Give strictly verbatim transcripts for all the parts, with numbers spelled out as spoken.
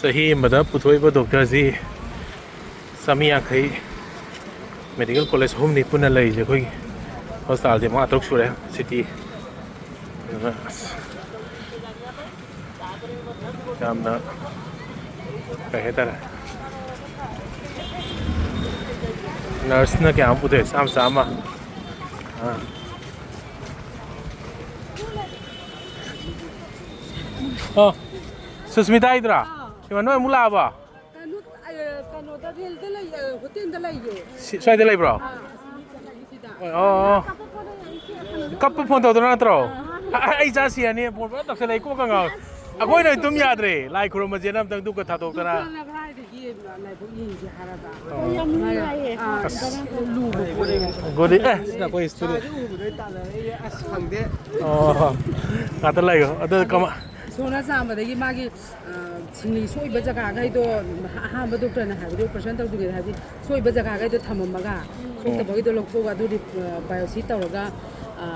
ꯆꯍꯤ ꯑꯃꯗ ꯄꯨꯊꯣꯛꯏꯕ ꯗꯣꯛꯇꯔꯁꯤ ꯆꯥꯝꯃꯔꯤ ꯌꯥꯡꯈꯩ꯫ ꯃꯦꯗꯤꯀꯦꯜ ꯀꯣꯂꯦꯖ ꯑꯍꯨꯝꯅꯤ ꯄꯨꯟꯅ ꯂꯩꯔꯤꯁꯦ ꯑꯩꯈꯣꯏꯒꯤ꯫ ꯍꯣꯁꯄꯤꯇꯥꯜꯗꯤ ꯃꯉꯥ ꯇꯔꯨꯛ ꯁꯨꯔꯦ ꯁꯤꯇꯤ꯫ ꯑꯗꯨꯅ ꯑꯁ, ꯌꯥꯝꯅ ꯀꯩ ꯍꯥꯏꯇꯥꯔꯦ, ꯅꯔꯁꯅ ꯀꯌꯥꯝ ꯄꯨꯊꯣꯛꯑꯦ? ꯆꯥꯝꯃ ꯆꯥꯝꯃ꯫ ꯑꯥ꯫ ꯑꯣ, ꯁꯨꯁꯃꯤꯇꯥ ꯍꯥꯏꯗꯨꯔꯥ? ꯑꯥ꯫ ꯏꯃꯥ, ꯅꯣꯏ ꯑꯃꯨꯛ ꯂꯥꯛꯑꯕ? ꯀꯩꯅꯣ, ꯑ, ꯀꯩꯅꯣꯗ, ꯔꯦꯜꯗ ꯂꯩ, ꯑ, ꯍꯣꯇꯦꯜꯗ ꯂꯩꯌꯦ꯫ ꯁꯤ-, ꯁ꯭ꯋꯥꯏꯗ ꯂꯩꯕ꯭ꯔꯣ? ꯑꯥ, ꯑꯁꯤꯗ꯫ ꯑꯣ, ꯑꯣ, ꯑꯣ꯫ ꯀꯞꯄ ꯐꯣꯟ ꯇꯧꯗꯅ ꯅꯠꯇ꯭ꯔꯣ? ꯑꯥ꯫ ꯑ-, ꯑꯩ ꯆꯥ ꯁꯤꯔꯅꯤ, ꯐꯣꯟ ꯐꯖꯅ ꯇꯧꯁꯜꯂꯛꯑꯦ, ꯀꯣꯛꯀ ꯉꯥꯎꯋꯦ꯫ ꯑꯁ, ꯑꯩꯈꯣꯏꯅ ꯑꯗꯨꯝ ꯌꯥꯗ꯭ꯔꯦ, ꯂꯥꯏ ꯈꯨꯔꯨꯝꯕꯁꯦꯅ ꯑꯝꯇꯪ ꯙꯨꯞꯀ ꯊꯥꯗꯣꯛꯇꯅ꯫ ꯗꯨꯀꯥꯟꯅ ꯀꯗꯥꯏꯗꯒꯤ ꯂꯥꯏꯕꯛ ꯌꯦꯡꯁꯦ ꯍꯥꯏꯔꯒ꯫ ꯑꯣ꯫ ꯌꯥꯝ ꯅꯨꯡꯉꯥꯏꯌꯦ꯫ ꯑꯥ, ꯑꯁ꯫ ꯂꯨꯕ ꯄꯣꯠꯅꯦ꯫ ꯒꯨꯂꯤ, ꯑꯦ, ꯁꯤꯅ ꯑꯩꯈꯣꯏ ꯁ꯭ꯇꯨꯗꯤꯑꯣ꯫ ꯆꯥꯁꯦ ꯎꯕꯗꯩ ꯇꯥꯟꯅꯔꯛꯏꯅꯦ꯫ ꯑꯁ, ꯈꯪꯗꯦ꯫ ꯑꯣ, ꯉꯥꯛꯇ ꯂꯩꯌꯣ꯫ ꯑꯗꯨ ꯑꯗꯨ ꯀꯃ- ꯏꯁꯣꯔꯅ ꯆꯥꯟꯕꯗꯒꯤ ꯃꯥꯒꯤ, ꯑ, ꯁꯤꯡꯂꯤ ꯁꯣꯛꯏꯕ ꯖꯒꯥꯈꯩꯗꯣ ꯑꯍꯥꯟꯕ ꯗꯣꯛꯇꯔꯅ ꯍꯥꯏꯕꯗꯤ ꯑꯣꯄꯔꯦꯁꯟ ꯇꯧꯗ꯭ꯔꯤꯉꯩꯗ ꯍꯥꯏꯕꯗꯤ ꯁꯣꯛꯏꯕ ꯖꯒꯥꯈꯩꯗꯣ ꯊꯝꯃꯝꯃꯒ ꯎꯝ꯫ ꯁꯣꯛꯇꯕꯒꯤꯗꯣ ꯂꯧꯊꯣꯛꯑꯒ ꯑꯗꯨꯗꯤ, ꯑ, ꯕꯥꯏꯑꯣꯞꯁꯤ ꯇꯧꯔꯒ, ꯑ,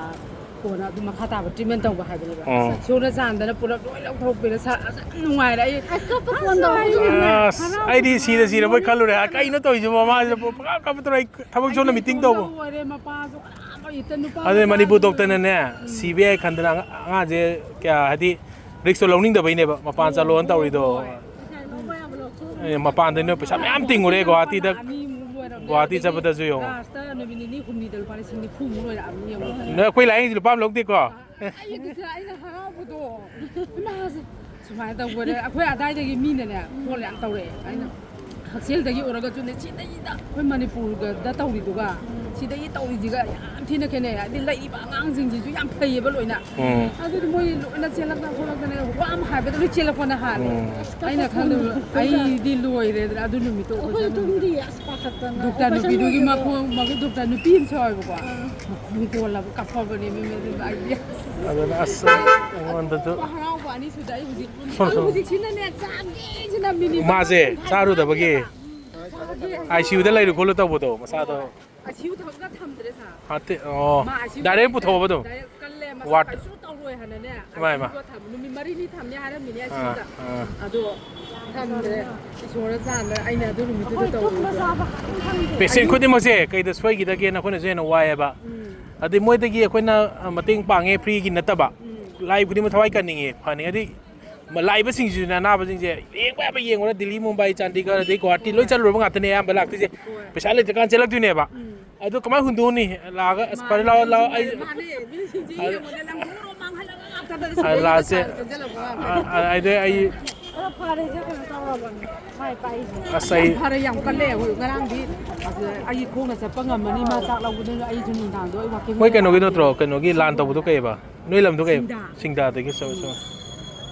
ꯀꯣꯟꯅ ꯑꯗꯨꯝ ꯃꯈꯥ ꯇꯥꯕ ꯇ꯭ꯔꯤꯠꯃꯦꯟ ꯇꯧꯕ ꯍꯥꯏꯕꯅꯦꯕ꯫ ꯎꯝ꯫ ꯏꯁꯣꯔꯅ ꯆꯥꯟꯗꯅ ꯄꯨꯂꯞ ꯂꯣꯏ ꯂꯧꯊꯣꯛꯄꯤꯔꯦ ꯁꯥꯔ, ꯑꯁ ꯌꯥꯝ ꯅꯨꯡꯉꯥꯏꯔꯦ ꯑꯩ꯫ ꯑꯁ, ꯀꯞꯄ ꯐꯣꯟ ꯇꯧꯔꯛꯑꯣ꯫ ꯑꯁ, ꯑꯩꯗꯤ ꯁꯤꯔ ꯁꯤꯔꯕꯣꯏ ꯈꯜꯂꯨꯔꯦ꯫ ꯀꯩꯅꯣ ꯇꯧꯔꯤꯁꯤꯕꯣ? ꯃꯥꯁꯤꯗ ꯄꯨꯡꯀꯞ ꯀꯞꯄ ꯇꯧꯔ ꯑꯩ ꯊꯕꯛ ꯁꯣꯝꯗ ꯑꯩꯗꯤ ꯃꯤꯇꯤꯡ ꯇꯧꯕ꯫ ꯂꯣꯏꯔꯦ, ꯃꯄꯥꯁꯨ ꯀꯅꯥꯝ ꯂꯩꯇꯦ, ꯅꯨꯄꯥ ꯑꯗꯨꯅꯦ ꯃꯆꯥꯁꯨ ꯃꯅꯤꯄꯨꯔ ꯂꯩꯇꯦ꯫ ꯗꯣꯛꯇꯔꯅꯅꯦ, ꯎꯝ꯫ ꯁꯤꯕ ꯌꯥꯏ ꯈꯟꯗꯅ ꯑꯉꯥꯡ-, ꯑꯉꯥꯡꯁꯦ ꯀꯌꯥ ꯍꯥꯏꯗꯤ ꯔꯤꯛꯁꯇꯣ ꯂꯧꯅꯤꯡꯗꯕꯩꯅꯦꯕ ꯃꯄꯥꯟ ꯆꯠꯂꯣꯅ ꯇꯧꯔꯤꯗꯣ꯫ ꯍꯣꯏ꯫ ꯑꯦ, ꯃꯄꯥꯟꯗꯩꯅ ꯄꯩꯁꯥ ꯃꯌꯥꯝ ꯇꯤꯡꯉꯨꯔꯦ ꯒꯨꯍꯥꯇꯤꯗ꯫ ꯑꯅꯤꯃꯨꯛ ꯂꯣꯏꯔꯝꯃꯦ꯫ ꯒꯨꯍꯥꯇꯤ ꯑꯗꯒꯤ ꯆꯠꯄꯗ ꯂꯥꯁꯇ ꯅꯨꯃꯤꯠ ꯅꯤꯅꯤ ꯍꯨꯝꯅꯤꯗ ꯂꯨꯄꯥ ꯂꯤꯁꯤꯡ ꯅꯤꯐꯨꯃꯨꯛ ꯂꯣꯏꯔꯛꯑꯕꯅꯤ ꯌꯦꯡꯉꯣ꯫ ꯅꯣꯏ ꯑꯩꯈꯣꯏ ꯂꯥꯏꯌꯦꯡꯁꯤ ꯂꯨꯄꯥ ꯑꯃ ꯂꯧꯗꯦꯀꯣ꯫ ꯑꯩ ꯑꯗꯨꯁꯨ ꯑꯩꯅ ꯍꯔꯥꯎꯕꯗꯣ꯫ ꯏꯃꯥꯁꯦ ꯁꯨꯃꯥꯏꯅ ꯇꯧꯕꯗ ꯑꯩꯈꯣꯏ ꯑꯗꯥꯏꯗꯒꯤ ꯃꯤꯅꯅꯦ ꯐꯣꯟ ꯌꯥꯝ ꯇꯧꯔꯛꯑꯦ꯫ ꯑꯩꯅ ꯍꯛꯁꯦꯜꯗꯒꯤ ꯑꯣꯏꯔꯒꯁꯨꯅꯦ ꯁꯤꯗꯩꯗ ꯑꯩꯈꯣꯏ ꯃꯅꯤꯄꯨꯔꯗ ꯇꯧꯔꯤꯗꯨꯒ ꯁꯤꯗꯒꯤ ꯇꯧꯔꯤꯁꯤꯒ ꯌꯥꯝ ꯊꯤꯅ ꯈꯦꯠꯅꯩ꯫ ꯍꯥꯏꯗꯤ ꯂꯩꯔꯤꯕ ꯑꯉꯥꯡꯁꯤꯡꯁꯤꯁꯨ ꯌꯥꯝ ꯐꯩꯌꯦꯕ ꯂꯣꯏꯅ꯫ ꯎꯝ꯫ ꯑꯗꯨꯗꯤ ꯃꯣꯏ ꯂꯣꯏꯅ ꯆꯦꯜꯂꯛꯇꯅ ꯈꯣꯠꯂꯛꯇꯅ ꯋꯥ ꯑꯃ ꯍꯥꯏꯕꯗ ꯂꯣꯏ ꯆꯦꯜꯂꯛꯄꯅ ꯍꯥꯜꯂꯦ꯫ ꯎꯝ꯫ ꯑꯩꯅ ꯈꯜꯂꯨꯕ ꯑꯩꯗꯤ ꯂꯣꯏꯔꯦꯗꯅ ꯑꯗꯨ ꯅꯨꯃꯤꯠꯇꯣ ꯑꯩꯈꯣꯏ ꯑꯩꯈꯣꯏ ꯆꯠꯂꯨꯕꯗ꯫ ꯑꯗꯨꯝꯗꯤ ꯑꯁ ꯄꯥꯈꯠꯇꯅ ꯗꯣꯛꯇꯔ ꯑꯣꯄꯔꯦꯁꯟ ꯅꯨꯄꯤꯗꯨꯒꯤ ꯂꯣꯏꯕꯗꯣ꯫ ꯃꯈꯣꯡ, ꯃꯈꯣꯡ ꯗꯣꯛꯇꯔ ꯅꯨꯄꯤ ꯑꯃꯁꯨ ꯌꯥꯎꯋꯦꯕꯀꯣ꯫ ꯑꯥ꯫ ꯃꯈꯣꯡ ꯀꯣꯜꯂꯕ ꯀꯞꯄꯕꯅꯦ ꯃꯤ ꯑꯗꯨꯒ ꯑꯩꯗꯤ꯫ ꯑꯗꯨꯅ ꯑꯁ ꯑꯩꯉꯣꯟꯗꯁꯨ ꯍꯔꯥꯎꯕ ꯑꯅꯤꯁꯨꯗ ꯑꯩ ꯍꯧꯖꯤꯛ, ꯁꯣꯝ, ꯑꯩ ꯁꯣꯝ꯫ ꯍꯧꯖꯤꯛꯁꯤꯅꯅꯦ ꯆꯥꯒꯦꯁꯤꯅ ꯃꯤꯅꯤꯠ ꯃꯥꯁꯦ ꯃꯉꯥ ꯆꯥꯔꯨꯗꯕꯒꯤ ꯆꯥꯒꯦ꯫ ꯑꯥꯏ ꯁꯤ ꯌꯨꯗ ꯂꯩꯔꯨ ꯈꯣꯠꯂꯨ ꯇꯧꯕꯗꯣ ꯃꯁꯥꯗꯣ꯫ ꯑꯥꯏ ꯁꯤ ꯌꯨ ꯊꯝꯒ ꯊꯝꯗ꯭ꯔꯦ ꯁꯥꯔ꯫ ꯍꯥꯠꯇꯦ꯫ ꯑꯣ, ꯃꯥ ꯑꯥꯏ ꯁꯤ ꯌꯨ ꯗꯥꯏꯔꯦꯛ ꯂꯩꯇ꯭ꯔꯦ꯫ ꯄꯨꯊꯣꯛꯑꯕ ꯑꯗꯨꯝ? ꯗꯥꯏꯔꯦꯛ ꯀꯜꯂꯦ ꯋꯥꯔꯗ ꯀꯩꯁꯨ ꯇꯧꯔꯣꯏ ꯍꯥꯏꯅꯅꯦ, ꯏꯃꯥ, ꯏꯃꯥ꯫ ꯑꯥꯏ ꯁꯤ ꯌꯨꯗ ꯊꯝ-, ꯅꯨꯃꯤꯠ ꯃꯔꯤꯅꯤ ꯊꯝꯅꯤ ꯍꯥꯏꯔꯝꯃꯤꯅꯦ ꯑꯥ, ꯑꯥꯏ ꯁꯤ ꯌꯨꯗ꯫ ꯑꯥ꯫ ꯑꯗꯣ ꯊꯝꯗ꯭ꯔꯦ꯫ ꯏꯁꯣꯔꯅ ꯆꯥꯟꯗꯅ ꯑꯩꯅ ꯑꯗꯨ ꯅꯨꯃꯤꯠꯇꯨꯗ ꯑꯩꯈꯣꯏ ꯇꯨꯝꯕ ꯇꯧꯔꯨꯕꯗꯣ꯫ ꯆꯥꯕ ꯑꯝꯇ ꯈꯪꯗꯦ꯫ ꯄꯦꯁꯦꯟ ꯈꯨꯗꯤꯡꯃꯛꯁꯦ ꯀꯩꯗ ꯁꯣꯏꯈꯤꯗꯒꯦꯅ ꯑꯩꯈꯣꯏꯅꯁꯨ ꯍꯦꯟꯅ ꯋꯥꯏꯑꯦꯕ꯫ ꯎꯝ꯫ ꯑꯗꯩ ꯃꯣꯏꯗꯒꯤ ꯑꯩꯈꯣꯏꯅ, ꯑ, ꯃꯇꯦꯡ ꯄꯥꯡꯉꯦ ꯐ꯭ꯔꯤꯒꯤ ꯅꯠꯇꯕ꯫ ꯎꯝ꯫ ꯂꯥꯛꯏ ꯈꯨꯗꯤꯡꯃꯛ ꯊꯋꯥꯏ ꯀꯟꯅꯤꯡꯉꯦ, ꯐꯅꯤꯡꯉꯗꯤ꯫ ꯃ-, ꯂꯥꯛꯏꯕꯁꯤꯡꯁꯤꯅ, ꯑꯅꯥꯕꯁꯤꯡꯁꯦ ꯌꯦꯡꯕ ꯌꯥꯕ ꯌꯦꯡꯉꯨꯔ, ꯗꯤꯜꯂꯤ, ꯃꯨꯝꯕꯥꯏ, ꯆꯥꯟꯗꯤꯒꯔ, ꯑꯗꯩ ꯒꯨꯋꯥꯍꯥꯇꯤ ꯂꯣꯏ ꯆꯠꯂꯨꯔꯕ ꯉꯥꯛꯇꯅꯦ ꯑꯌꯥꯝꯕ ꯂꯥꯛꯇꯣꯏꯁꯦ꯫ ꯍꯣꯏ꯫ ꯄꯩꯁꯥ ꯂꯩꯇ꯭ꯔꯀꯥꯟ ꯆꯦꯜꯂꯛꯇꯣꯏꯅꯦꯕ꯫ ꯎꯝ꯫ ꯑꯗꯨ ꯀꯃꯥꯏꯅ ꯍꯨꯟꯗꯣꯛꯑꯅꯤ? ꯂꯥꯛꯑꯒ, "ꯑꯁ, ꯐꯔꯦ, ꯂꯥꯛꯑꯣ, ꯂꯥꯛꯑꯣ, ꯑꯩ," ꯃꯥꯅꯦ, ꯃꯤꯁꯤꯡꯁꯦ ꯑ-, ꯌꯦꯡꯉꯨꯅꯦ, ꯂꯪꯊꯣꯛꯎꯔꯣ, ꯃꯥꯡꯍꯜꯂꯒ ꯉꯥꯛꯇꯗ ꯑ, ꯁꯤꯗꯩꯗ ꯂꯥꯛꯑꯁꯦ꯫ ꯄꯩꯁꯥ ꯆꯦꯟꯁꯤꯜꯂꯛꯄ ꯉꯥꯛꯇ꯫ ꯑ, ꯑ, ꯑꯗꯩ ꯑꯩ ꯑꯗꯣ ꯐꯔꯦꯁꯦ, ꯀꯩꯅꯣ ꯇꯧꯔꯕꯅꯦ, ꯃꯥꯏ ꯄꯥꯛꯏꯁꯦ꯫ ꯑꯁ, ꯑꯩ ꯌꯥꯝ ꯐꯔꯦ, ꯌꯥꯝ ꯀꯜꯂꯦ꯫ ꯑꯩꯈꯣꯏ ꯉꯔꯥꯡꯗꯤ ꯑꯗꯨꯗ ꯑꯩ ꯈꯣꯡꯅ ꯆꯠꯄ ꯉꯝꯃꯅꯤ, ꯃꯥ ꯆꯥꯛ ꯂꯧꯕꯗꯨꯅ ꯑꯩꯁꯨ ꯅꯨꯡꯗꯥꯡꯗꯣ ꯑꯩ ꯋꯥꯛꯀꯤꯡ ꯃꯣꯏ ꯀꯩꯅꯣꯒꯤ ꯅꯠꯇ꯭ꯔꯣ? ꯀꯩꯅꯣꯒꯤ ꯂꯥꯟ ꯇꯧꯕꯗꯣ ꯀꯩꯕ? ꯅꯣꯏ ꯂꯝꯗꯣ ꯀꯩꯕ? ꯁꯤꯡꯗꯥ꯫ ꯁꯤꯡꯗꯥꯗꯒꯤ ꯆꯠꯂꯣ, ꯆꯠꯂꯣ꯫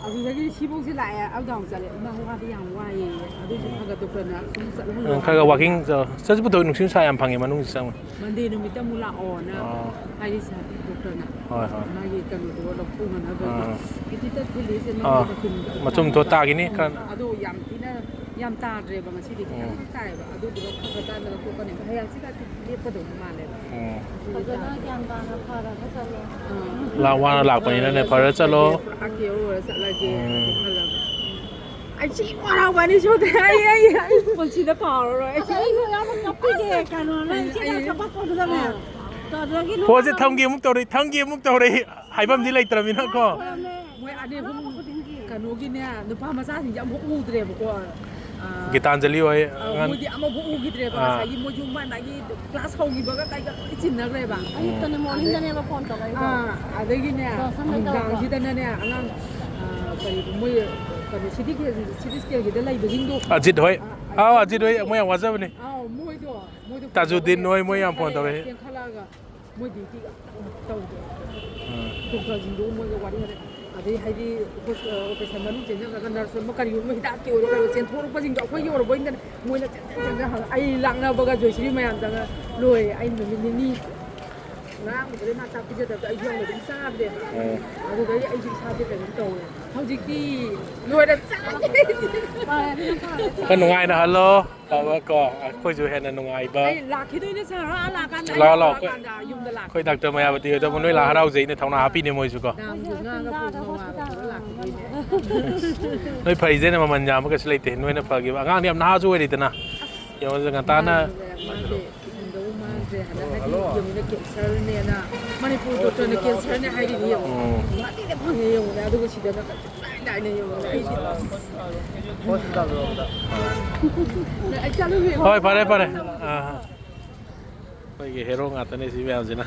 ꯑꯗꯨꯗꯒꯤ ꯁꯤꯐꯧꯁꯤ ꯂꯥꯛꯑꯦ, ꯑꯞ ꯗꯥꯎꯟ ꯆꯠꯂꯦ꯫ ꯏꯃꯥ, ꯋꯥꯗꯤ ꯌꯥꯝ ꯋꯥꯏꯌꯦ꯫ ꯑꯗꯨꯏꯁꯨ ꯎꯝ꯫ ꯈꯔ ꯈꯔ ꯗꯣꯛꯇꯔꯅ ꯁꯨꯝ ꯆꯠꯍꯜꯂꯣ ꯎꯝ, ꯈꯔ ꯈꯔ ꯍꯥꯏꯕꯅꯤꯅ꯫ ꯋꯥꯛꯀꯤꯡ ꯆꯠꯂꯣ꯫ ꯆꯠꯄꯗꯣ ꯅꯨꯡꯁꯤꯠ ꯅꯨꯡꯁꯥ ꯌꯥꯝ ꯐꯪꯉꯦ ꯃꯅꯨꯡꯁꯤ ꯆꯪꯉꯨ꯫ ꯃꯟꯗꯦ ꯅꯨꯃꯤꯠꯇ ꯑꯃꯨꯛ ꯂꯥꯛꯑꯣꯅ ꯑꯣ꯫ ꯍꯥꯏꯔꯤꯁꯦ ꯗꯣꯛꯇꯔꯅ꯫ ꯍꯣꯏ, ꯍꯣꯏ꯫ ꯃꯥꯒꯤ ꯀꯩꯅꯣꯗꯣ ꯂꯧꯊꯣꯛꯅꯅꯕꯒꯤ꯫ ꯑꯥ꯫ ꯍꯦꯛꯇ ꯆꯠꯈꯤꯅꯤ ꯏꯆꯦ, ꯑꯥ꯫ ꯃꯥꯒꯤ ꯃꯆꯨꯝ ꯃꯆꯨꯝꯗꯣ ꯊꯣꯛ ꯇꯥꯈꯤꯅꯤ ꯎꯝ꯫ ꯈꯔ꯫ ꯑꯗꯣ ꯌꯥꯝ ꯊꯤꯅ ꯌꯥꯝ ꯇꯥꯗ꯭ꯔꯦꯕ ꯉꯁꯤꯗꯤ, ꯈꯤꯇꯪ ꯎꯝ꯫ ꯇꯥꯏꯌꯦꯕ꯫ ꯑꯗꯨꯗꯨꯒ ꯈꯔ ꯈꯔ ꯇꯥꯗꯅ ꯇꯣꯛꯀꯅꯤ꯫ ꯍꯌꯦꯡ ꯍꯪꯆꯤꯠ ꯀꯥꯗꯤ ꯂꯦꯞꯀꯗꯧꯕ ꯃꯥꯜꯂꯦꯕ꯫ ꯎꯝ꯫ ꯑꯗꯨꯗꯤ ꯐꯖꯅ ꯇꯥꯗꯦ꯫ ꯒ꯭ꯌꯥꯟ ꯇꯥꯅ ꯐꯔꯒ ꯆꯠꯂꯣ꯫ ꯑꯥ꯫ ꯂꯥꯛ ꯋꯥꯅ ꯂꯥꯛꯄꯅꯤꯅꯅꯦ, ꯐꯔ ꯆꯠꯂꯣ꯫ ꯄꯨꯔꯥ ꯀꯦꯌꯔ ꯑꯣꯏꯔ ꯆꯠꯂꯒꯦꯅ ꯎꯝ꯫ ꯈꯜꯂꯕ꯫ ꯑꯩ ꯁꯤ ꯍꯔꯥꯎꯕ ꯑꯅꯤ ꯁꯨꯗꯦ꯫ ꯑꯩ, ꯑꯩ, ꯑꯩ ꯄꯨꯟꯁꯤꯗ ꯀꯥꯎꯔꯔꯣꯏ꯫ ꯑꯁ, ꯑꯩꯁꯨ ꯌꯥꯝ ꯀꯞꯄꯤꯒꯦ, ꯀꯩꯅꯣꯅꯦ, ꯏꯆꯦꯅ ꯑꯩ, ꯑꯩ, ꯀꯞꯄꯛꯄꯗꯨꯗꯅꯦ꯫ ꯑꯥ꯫ ꯇꯧꯔꯒꯦ ꯐꯣꯟꯁꯦ ꯅꯣꯡꯃ ꯊꯝꯒꯦ ꯑꯃꯨꯛ ꯇꯧꯔꯛꯏ, ꯊꯝꯒꯦ ꯑꯃꯨꯛ ꯇꯧꯔꯛꯏ꯫ ꯍꯥꯏꯐꯝꯗꯤ ꯂꯩꯇ꯭ꯔꯃꯤꯅꯀꯣ꯫ ꯃꯣꯏ ꯑꯅꯤ ꯑꯍꯨꯝ ꯀꯩꯅꯣꯒꯤꯅꯦ, ꯅꯨꯄꯥ ꯃꯆꯥꯁꯤꯡꯁꯦ ꯑꯃꯨꯛ ꯎꯗ꯭ꯔꯦꯕꯀꯣ꯫ ꯑꯥ, ꯒꯤꯇꯥꯟꯖꯂꯤ ꯍꯣꯏ, ꯑꯥ, ꯑꯉꯥꯡ-, ꯃꯣꯏꯗꯤ ꯑꯃꯐꯥꯎ ꯎꯈꯤꯗ꯭ꯔꯦꯕ꯫ ꯑꯥ꯫ ꯉꯁꯥꯏꯒꯤ ꯃꯣꯏꯁꯨ ꯃꯥꯏ ꯃꯥꯒꯤ ꯀ꯭ꯂꯥꯁ ꯍꯧꯈꯤꯕꯒ ꯀꯩꯒ ꯂꯣꯏ ꯆꯤꯟꯅꯈ꯭ꯔꯦꯕ꯫ ꯑꯌꯨꯛꯇꯅꯦ, ꯃꯣꯔꯅꯤꯡꯗꯅꯦꯕ ꯐꯣꯟ ꯇꯧꯔꯛꯏꯗꯣ꯫ ꯑꯥ, ꯑꯗꯒꯤꯅꯦ, ꯗꯣ ꯁꯝ ꯂꯩꯇꯕ ꯅꯨꯡꯗꯥꯡꯁꯤꯗꯅꯅꯦ, ꯑꯉꯥꯡ, ꯑꯥ, ꯀꯔꯤ, ꯃꯣꯏ ꯀꯩꯅꯣ, ꯁꯤꯇꯤ ꯀꯦ-, ꯁꯤꯇꯤ ꯁ꯭ꯀꯦꯟꯒꯤꯗ ꯂꯩꯕꯁꯤꯡꯗꯣ꯫ ꯑꯖꯤꯠ ꯍꯣꯏ꯫ ꯑꯥ, ꯑꯥꯎ, ꯑꯖꯤꯠ ꯍꯣꯏ, ꯃꯣꯏ ꯌꯥꯝ ꯋꯥꯖꯕꯅꯦ꯫ ꯑꯥꯎ, ꯃꯣꯏꯗꯣ, ꯃꯣꯏꯗꯣ ꯐꯣꯟ ꯇꯧꯔꯛꯑꯦ, ꯇꯥꯖꯨꯗꯤꯟ ꯍꯣꯏ, ꯃꯣꯏ ꯌꯥꯝ ꯐꯣꯟ ꯆꯦꯟꯈꯠꯂꯛꯑꯦ, ꯇꯧꯔꯛꯑꯦ꯫ ꯆꯦꯟꯈꯠꯂꯛꯑꯒ ꯃꯣꯏ ꯗ꯭ꯌꯨꯇꯤꯒ ꯑꯝꯇ ꯇꯧꯗꯦ꯫ ꯎꯝ꯫ ꯗꯣꯛꯇꯔꯁꯤꯡꯗꯨ ꯃꯣꯏꯒ ꯋꯥꯔꯤ ꯁꯥꯟꯅꯩ꯫ ꯑꯗꯩ ꯍꯥꯏꯗꯤ, ꯑꯣꯄꯔꯦꯁꯟ ꯃꯅꯨꯡ ꯆꯦꯟꯖꯈ꯭ꯔꯒ ꯅꯔꯁ ꯑꯃ ꯀꯔꯤꯒꯨꯝꯕ ꯍꯤꯗꯥꯛꯀꯤ ꯑꯣꯏꯔꯣ ꯀꯩꯑꯣꯏꯔꯣ ꯆꯦꯟꯊꯣꯔꯛꯄꯁꯤꯡꯗꯣ ꯑꯩꯈꯣꯏꯒꯤ ꯑꯣꯏꯔꯕꯣꯏ ꯅꯤꯡꯗꯅ ꯃꯣꯏꯅ ꯆꯦꯟ ꯆꯦꯟ ꯆꯦꯟ ꯆꯦꯟ ꯍꯪꯉ-, ꯑꯩ ꯂꯥꯛꯅꯕꯒ ꯖꯣꯏꯁ꯭ꯔꯤ ꯃꯌꯥꯝ ꯆꯪꯉ ꯂꯣꯏꯔꯦ꯫ ꯑꯩ ꯅꯨꯃꯤꯠ ꯅꯤꯅꯤ ꯉꯔꯥꯡꯗꯨꯗꯩ ꯃꯥ ꯆꯥꯛ ꯄꯤꯖꯗꯕꯗꯣ ꯑꯩꯁꯨ ꯌꯥꯎꯅ ꯑꯗꯨꯝ ꯆꯥꯗ꯭ꯔꯦꯕ꯫ ꯎꯝ꯫ ꯑꯗꯨꯗꯩ ꯑꯩꯁꯨ ꯏꯁꯥꯁꯦ ꯀꯩꯅꯣꯝ ꯇꯧꯔꯦ꯫ ꯍꯧꯖꯤꯛꯇꯤ ꯂꯣꯏꯔꯦ, ꯆꯥꯛ꯫ ꯈꯔ ꯅꯨꯡꯉꯥꯏꯅ ꯍꯜꯂꯣ꯫ ꯐꯕ ꯀꯣ, ꯑꯩꯈꯣꯏꯁꯨ ꯍꯦꯟꯅ ꯅꯨꯡꯉꯥꯏꯕ꯫ ꯑꯩ ꯂꯥꯛꯈꯤꯗꯣꯏꯅꯦ ꯁꯥꯔ, ꯑꯥ, ꯂꯥꯛꯀꯥꯟꯗ꯫ ꯂꯥꯛꯑꯣ, ꯂꯥꯛꯑꯣ, ꯑꯩꯈꯣꯏ, ꯂꯥꯛꯀꯥꯟꯗ ꯌꯨꯝꯗ ꯂꯥꯛꯀꯦ꯫ ꯑꯩꯈꯣꯏ ꯗꯥꯛꯇꯔ ꯃꯌꯥꯕꯇꯤ ꯍꯣꯏꯗꯣ ꯃꯣꯏ ꯂꯥꯛ ꯍꯔꯥꯎꯖꯩꯅꯦ, ꯊꯧꯅꯥ ꯍꯥꯞꯄꯤꯅꯦ ꯃꯣꯏꯁꯨ ꯀꯣ꯫ ꯗꯥꯝꯁꯨ ꯉꯥꯒ ꯄꯨꯡ ꯃꯉꯥ ꯇꯔꯨꯛ ꯂꯥꯛꯈꯤꯗꯣꯏꯅꯦ꯫ ꯅꯣꯏ ꯐꯔꯤꯁꯦ ꯍꯦꯟꯅ ꯃꯃꯜ ꯌꯥꯝꯕ ꯀꯩꯁꯨ ꯂꯩꯇꯦ, ꯅꯣꯏꯅ ꯐꯈꯤꯕ꯫ ꯑꯉꯥꯡꯗꯤ ꯌꯥꯝ ꯅꯍꯥꯁꯨ ꯑꯣꯏꯔꯤꯗꯅ꯫ ꯌꯦꯡꯉꯣ ꯉꯟꯇꯥꯅ꯫ ꯃꯥꯁꯦ ꯍꯤꯡꯗꯧ ꯃꯥꯟꯗ꯭ꯔꯦ ꯍꯥꯏꯅ, ꯍꯥꯏꯗꯤ ꯌꯦꯡꯉꯨꯅꯦ, ꯀꯦꯟꯁꯔꯅꯦꯅ꯫ ꯃꯅꯤꯄꯨꯔ ꯗꯣꯛꯇꯔꯅ ꯀꯦꯟꯁꯔꯅꯦ ꯍꯥꯏꯔꯤꯅꯤ ꯌꯦꯡꯉꯨ꯫ ꯎꯝ꯫ ꯃꯥꯗꯤ ꯐꯪꯉꯦ ꯌꯦꯡꯉꯨꯅꯦ, ꯑꯗꯨꯒ ꯁꯤꯗꯅ ꯂꯥꯏ ꯂꯥꯏꯅ ꯌꯦꯡꯉꯨꯅꯦ꯫ ꯑꯩꯗꯤ ꯑꯁ꯫ ꯍꯣꯏ, ꯐꯔꯦ, ꯐꯔꯦ꯫ ꯑꯥ, ꯑꯩꯈꯣꯏꯒꯤ ꯍꯦꯔꯣ ꯉꯥꯛꯇꯅꯦ ꯁꯤ ꯃꯌꯥꯝꯁꯤꯅ꯫